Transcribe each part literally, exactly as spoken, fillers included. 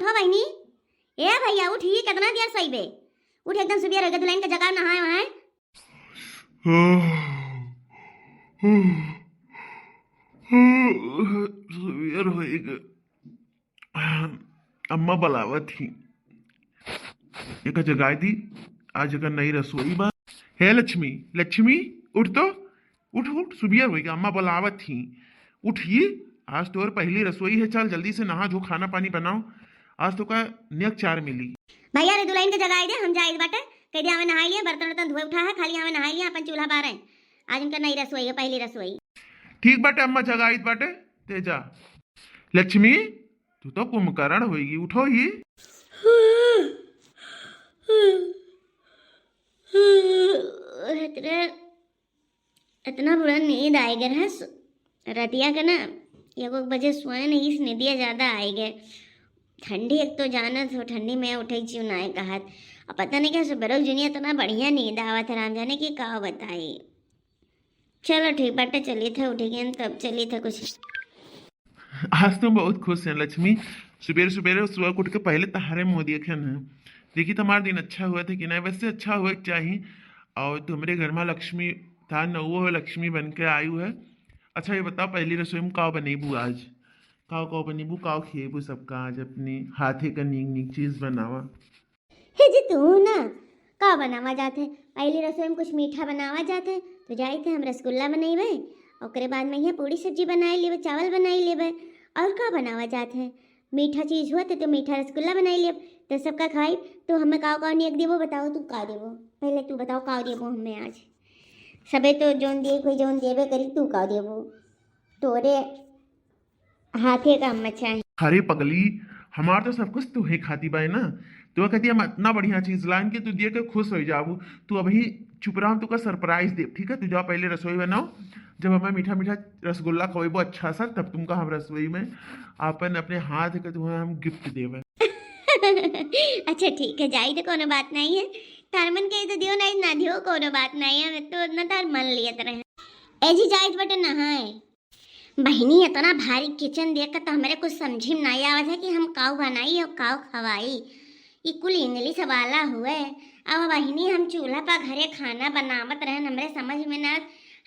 ओ बहिनी, ए भैया उठी, केतना देर सोइबे? उठ, एकदम सुबेर होइ गए, दुलहिन के जगाव, नहाए वहाए। सुबेर होइ गए, अम्मा बुलावत ही, एका जगाए दी, आज एका नई रसोई बा। हे लक्ष्मी, लक्ष्मी, उठ तो, उठ उठ, सुबेर होइ गए, अम्मा बुलावत ही, उठ ये, आज तोर पहली रसोई है, चल जल्दी से नहा धो, खाना पानी बनाओ, आज तोका नेक चार मिली। भैया रे, दुलहिन के जगाए दे, हम जाइत बाटे, कह दे हमें नहाई लिया, बर्तन वर्तन धोए उठा है, खाली हमें नहाई लिया, अपन चूल्हा बारे, आज उनका नई रसोई है, पहली रसोई। ठीक बाटे अम्मा, जगाइत बाटे, ते जा। लक्ष्मी, तू तो कुंभकर्ण होइगी, उठो ही। इतना, इतना बुरा नींद आए गए है सु-, रतिया के ना, एगो बजे सोए नहीं, इस नींदिया ज्यादा आए गए। ठंडी एक तो जानत हो, ठंडी में उठे चीव ना कहत। अब पता नहीं क्या सुबह जुनिया इतना बढ़िया नींद आवत है, राम जाने की का बताई। चलो ठीक बाटे, चलित है, उठ गए तब चलित है कुछ। आज तो बहुत खुश हैं लक्ष्मी, सुबेरे सुबेरे सुबह उठ के पहले तहारे मुँह देखे हैं। देखी तुम्हारा दिन अच्छा हुआ था कि नहीं, वैसे अच्छा हुआ के चाही। और तुम्हारे घर में लक्ष्मी था न, वो लक्ष्मी बन के आई हुआ है। अच्छा ये बताओ, पहली रसोई में का बनेबू आज? का का बनेबू, का खेबू सबका आज अपने हाथे का नीक नीक चीज बनावा। हे जी, तू ना का बनावा जात है? पहली रसोई में कुछ मीठा बनावा जात है, तो जाइत है हम रसगुल्ला बनइबे, ओकरे बाद में यहाँ पूड़ी सब्जी बनाई लेबे, चावल बनाई लेबे, और का बनावा जात है? मीठा चीज हुआ तो, तो मीठा रसगुल्ला बनाई लेब, तो सबका खवाई। तो हमें का का नियक देबो, बताओ तू का देबो, पहले तू बताओ का देबो हमें आज। सबे तो जौन दिए कोई जौन देबे करी, तू का देबो? तोरे हाथे का मचा है। अरे पगली, हमार तो सब कुछ तुहे खाती बाय ना। तू कहती हम इतना बढ़िया चीज लान के तू दिए के खुश हो जाबू। तू अभी चुप रहा, हम तुका सरप्राइज देब, ठीक है? तू जा पहले रसोई बनाओ, जब हमें मीठा मीठा रसगुल्ला खवेबो अच्छा सा, तब तुमका हम रसोई में अपन अपने हाथ के तुम्हें हम गिफ्ट देवे। अच्छा ठीक है, जाई तो कोनो बात नहीं है, तार मन के तो दियो नहीं ना दियो, कोनो बात नहीं है, मैं तो उतना तार मन लियत रहे। ए जी जाइत बटे नहाए। बहिनी, इतना भारी किचन देख के तो हमरे कुछ समझी में नाई आवत है कि हम काऊ बनाई और काऊ खवाई। ई कुल इंग्लिश वाला हुए। अब बहिनी, हम चूल्हा पर घरे खाना बनावत रहन, हमरे समझ में ना,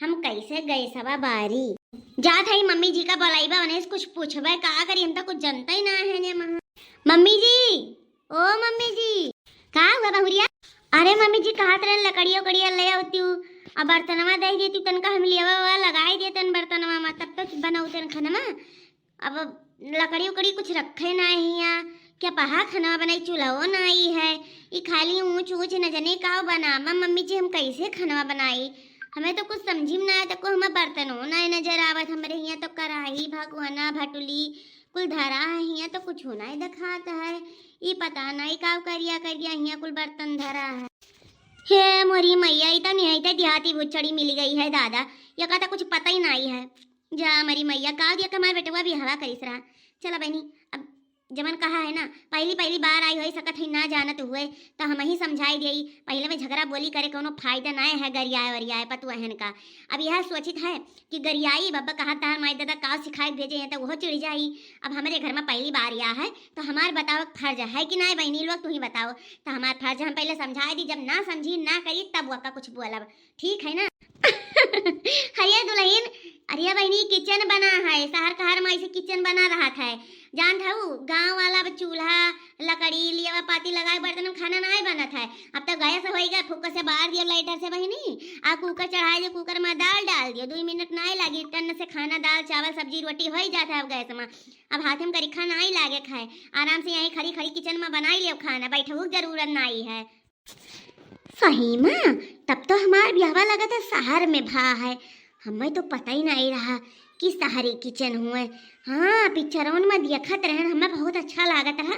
हम कैसे गैसवा बारी। जात है मम्मी जी का बोलाइबा, उन्हें से कुछ पूछबे का करी, हम तो कुछ जनते ही ना है ने महा। मम्मी जी, ओ मम्मी जी। का हुआ बहुरिया? अरे मम्मी जी, कहत रहन लकड़ी उकड़िया ले आवती हूँ, अब बर्तनवा दे देती, तनका हम लियावा वा लगाई देतन बर्तनवा में, तब तक बनौतन खनमा। अब लकड़ी उकड़ी कुछ रखे ना है हियाँ, क्या पहा खनवा बनाई, चूल्हो ना आई है, ई खाली ऊँच ऊँच न जने का बनावा। मम्मी जी, हम कैसे खनवा बनाई? हमें तो कुछ समझी में ना आया, तको हमें बर्तनो ना नजर आवत। हमरे हियाँ तो कराही, भगोना, भटुली कुल धरा है, हियाँ तो कुछ ना देखात है। ई पता नहीं का करिया करिया हियाँ कुल बर्तन धरा है। हे मोरी मैया, ई तो निहायते देहाती भुच्चड़ी मिल गई है दादा, ये का तो कुछ पता ही नहीं है। जा मरी मैया, का दिया के हमार बेटवा बियाहवा करिस रहा। चला बहनी, अब जवन कहा है ना, पहली पहली बार आई होई सकत है ना जानत हुए, तो हम ही समझाई देई। पहले में झगड़ा बोली करे कोनो फायदा नाय है, गरियाए वरियाए पतुअहन का। अब यह सोचित है कि गरियाई बब्बा कहा तहार माई दादा का सिखाए भेजे हैं तो वो चिढ़ जाई। अब हमारे घर में पहली बार या है तो हमार बतावे के फर्ज है कि नाय बहनी लोग, तू ही बताओ। तो हमार फर्ज हम पहले समझाए दी, जब ना समझी ना करी तब वो का कुछ बोलब। ठीक है ना? अरे दुलहिन, अरे बहिनी, किचन बना है, शहर कहर में ऐसे किचन बना रहत है। जानत हऊ, गाँव वाला अब चूल्हा, लकड़ी, लियावा पाती लगाए बर्तन में खाना नाय बनत है। अब तो गैस होई गए, फुक से बार दियो लाइटर से बहिनी, आ कुकर चढ़ाए दियो, कुकर में दाल डाल दियो, दुई मिनट नाय लागी, टन से खाना, दाल, चावल, सब्जी, रोटी होई जात है अब गैस में। अब हाथे में करिखा नाय लागे खाए, आराम से यहीं खड़ी खड़ी किचन में बनाई लियो खाना, बैठहू के जरूरत नाय है। सही में, तब तो हमार बियाहवा लगत है शहर में भा है। हमें तो पता ही नहीं रहा कि शहरी किचन हुए। हाँ, पिक्चरवन में देखत रहन, हमें बहुत अच्छा लागत रहा,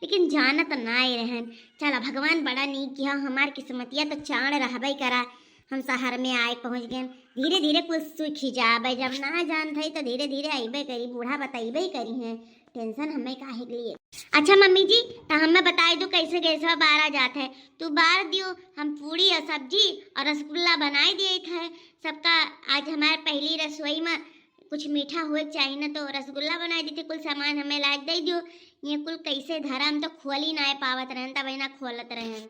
लेकिन जानत नाय रहन। चला, भगवान बड़ा नीक किया, हमार किस्मतिया तो चाँड़ रहबे करा, हम शहर में आए पहुँच गए। धीरे धीरे कुछ सीखी जाबे, जब ना जानत है तो धीरे धीरे अइबे करी, बूढ़ा बतइबे करी हैं। टेंशन हमें काहे के लिए। अच्छा मम्मी जी, तो हमें बताई दो कैसे गैसवा बारा जात है। तू बार दियो, हम पूड़ी और सब्जी और रसगुल्ला बनाई दिए थे सबका। आज हमारे पहली रसोई में कुछ मीठा होए के चाही ना, तो रसगुल्ला बनाए देते, कुल सामान हमें लाके दे दियो। ये कुल कैसे धरा, हम तो खोल ही ना पावत रहन, तब ना खोलत रहन।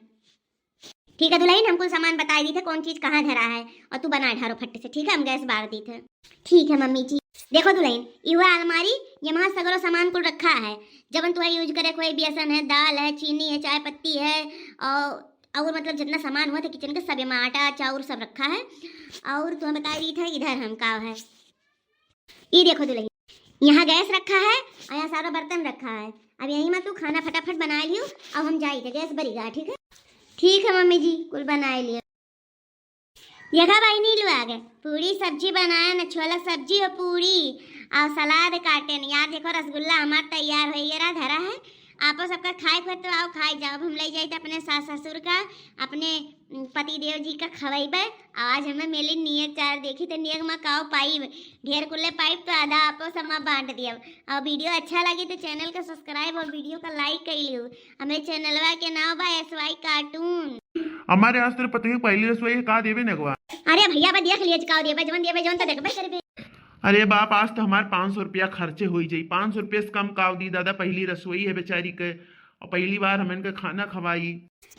ठीक है दुल्हन, हम कुल सामान बताए दी थे कौन चीज कहाँ धरा है, और तू बनाए ढारो फट्टे से, ठीक है? हम गैस बार दी थे। ठीक है मम्मी जी। देखो दुल्हन, ई हुआ अलमारी, ये वहाँ सगरो सामान कुल रखा है, जवन तुम्हारा यूज करे कोई बेसन है, दाल है, चीनी है, चाय पत्ती है, और और मतलब जितना सामान हुआ था किचन के सब, एमा आटा चाउर सब रखा है। और तुम्हें बताई दी था इधर हम का है, ई देखो दुल्हन, यहाँ गैस रखा है और यहाँ सारा बर्तन रखा है। अब यही में तू खाना फटाफट बनाए लियो, अब हम जाई थे, गैस बरी गा, ठीक है? ठीक है मम्मी जी, कुल बनाए लियो। देखा भाई नीलू आ गए, पूरी सब्जी बनाए न, छोला सब्जी और पूरी और सलाद काटे न। यार देखो रसगुल्ला हमार तैयार हो गया, धरा है। आपो सबका खाए खुए तो आओ खाए जाओ, अब हम ले जाई थे अपने सास ससुर का, अपने पति देव जी का खवाइबे। आज हमें मिली नियक चार देखी तो नियक में काव पाइब, ढेर कुल्ले पाइब तो आधा आपो सब में बांट दियब। और वीडियो अच्छा लगी तो चैनल का सब्सक्राइब और वीडियो का लाइक कर लियो। हमें चैनलवा के नाम बा एस वाई कार्टून। हमारे आज तेरे पति की पहली रसोई है, का देवे नगवा? अरे भैया बा देख लिए, काव देबे, जवन देबे जवन तो देखबे करबे। अरे बाप, आज तो हमार पाँच सौ रुपया खर्चे होई जाई। पाँच सौ रुपया से कम काव दी दादा, पहली रसोई है बेचारी के, और पहली बार हम इनके खाना खवाई।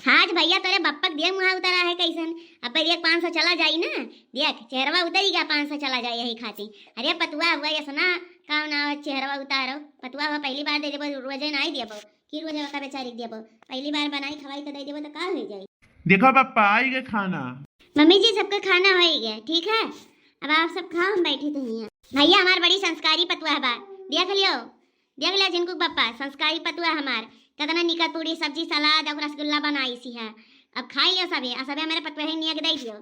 हाँ आज भैया तोरे बप्पक देख मुहा उतरा है कैसन। अब देख पाँच सौ चला जाई ना, देख चेहरवा उतरी गया, पाँच सौ चला जाई यही खातिर। अरे पतुआ हुआ ऐसा ना, का ना चेहरवा उतारो, पतुआ हुआ पहली बार दे देबो, रोजे ना ही देबो, की रोजे का बेचारी देबो, पहली बार बनाई खवाई तो दे देबो तो का हो जाई। देखो बप्पा आई गए खाना। मम्मी जी सबका खाना हो ही गया, ठीक है? अब आप सब खाओ, हम बैठी तो ही हैं। भैया हमार बड़ी संस्कारी पतुआ बा, देख लियो। देख लिया जिनको बप्पा, संस्कारी पतुआ हमार, कितना निका पूरी सब्जी सलाद और रसगुल्ला बनाई सी है। अब खाई लियो सबे, आ सबे हमारे पतुआ है निया के दे दियो।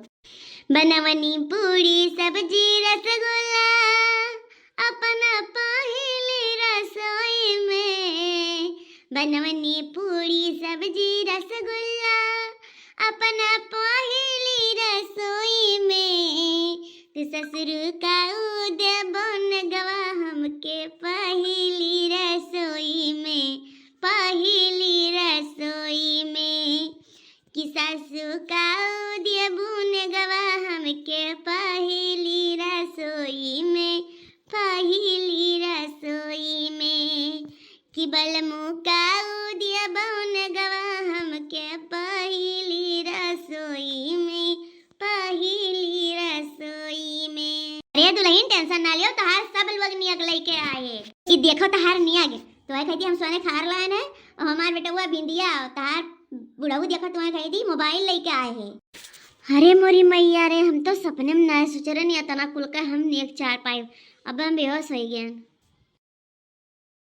बनवनी पूरी सब्जी रसगुल्ला, अपना पहली रसोई में। बनवनी पूरी सब्जी रसगुल्ला, अपना पहली रसोई में। तू ससुर का उदे बन गवा हमके पहली रसोई में, पहली रसोई में। कि सासू का उदे बन गवा हमके पहली रसोई में, पहली रसोई में। कि बलमू का उदे बन गवा हमके पहली रसोई में, पहली रसोई में। अरे दुल्हन टेंशन ना लियो, तोहार सब लोग नियक लेके आए। कि देखो तोहार नियक, तो आई कहती हम सोने खार लायन है, और हमार बेटवा बिंदिया, और तोहार बुढ़ऊ देखो तुम्हें कही दी मोबाइल लेके आए है। अरे मोरी मैया रे, हम तो सपने में ना सोचे रहनी इतना कुल का हम नियक चार पाइब। अब हम बेहोश हो गए।